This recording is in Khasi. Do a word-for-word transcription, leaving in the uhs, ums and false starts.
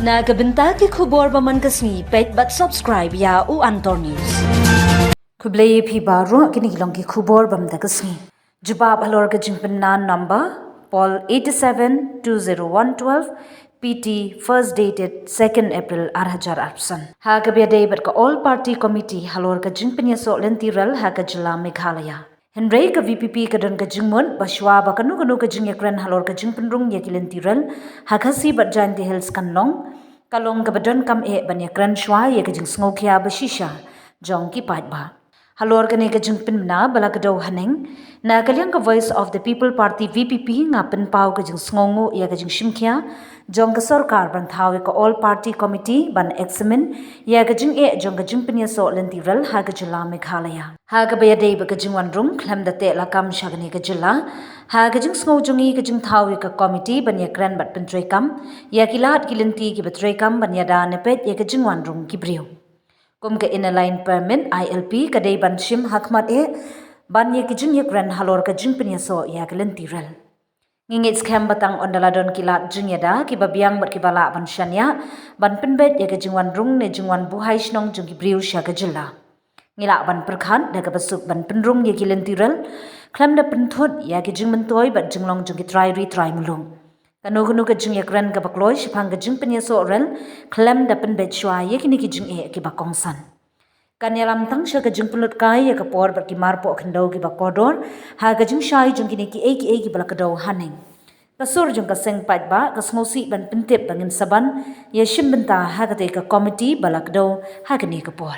Na ka bynta ki khubor ba man ka sngi, peit bad subscribe ïa u Antor News. Khublei ïa phi baroh, kine ki long ki khubor ba man ka sngi. Jubab halor ka jingpynna number poll eighty seven two zero one twelve, P T, first dated second April ar hajar arphew san. Ha kaba ïadei bad ka All Party Committee halor ka jingpynïasoh lynti rel ha ka jylla Meghalaya. Hynrei ka V P P ka don ka jingmut ba shwa ba kano kano ka jingïakren halor ka jingpynrung ïa ki lynti rel ha Khasi bad Jaintia Hills kan long, ka long kaba donkam eh ban ïakren shwa ïa ka jingsngewkhia ba shisha jong ki paidbah. Halor kane ka jingpynbna ba la kdew haneng, na ka liang ka Voice of the People Party, V P P, nga pynpaw ka jingsngewnguh ïa ka jingshimkhia jong ka sorkar ban thaw ïa ka All Party Committee ban examine ïa ka jingeh jong ka jingpynïasoh lynti rel ha ka jylla Meghalaya. Ha kaba ïadei bad ka jingwan rung, khlem da teh lakam sha kane ka jylla, ha ka jingsngew jong ngi, ka jingthaw ïa ka committee ban ïakren bad pyntreikam ïa ki lad ki lynti kiba treikam ban ïada ne peit ïa ka jingwan rung ki briew. Kum ka Inner Line Permit, I L P, ka dei ban shim hakhmat eh ban ïa ki jingïakren halor ka jingpynïasoh ïa ka lynti rel. Ngi ngeit skhem ba tang ynda la don ki lad jingïada kiba biang bad kiba lah ban shaniah ban pynbeit ïa ka jingwan rung ne jingwan buhai shnong jong ki briew sha ka jylla, ngi lah ban pyrkhat da kaba suk ban pynrung ïa ki lynti rel khlem da pynthut ïa ki jingmyntoi bad jinglong jong ki trai ri trai muluk. Kano kano ka jingïakren kaba kloi shaphang ka jingpynïasoh rel khlem da pynbeit shwa ïa kine ki jingeh kiba kongsan kan ïalam tang sha ka jingpynlut kai ïa ka por bad ki marpoh khyndew kiba kordor ha ka jingshai jong kine kiei kiei kiba la kdew haneng. Ka sur jong ka seng paidbah ka sngewsih ban pyntip ba ngin sa ban ïashim bynta ha katei ka committee ba la kdew ha kane ka por.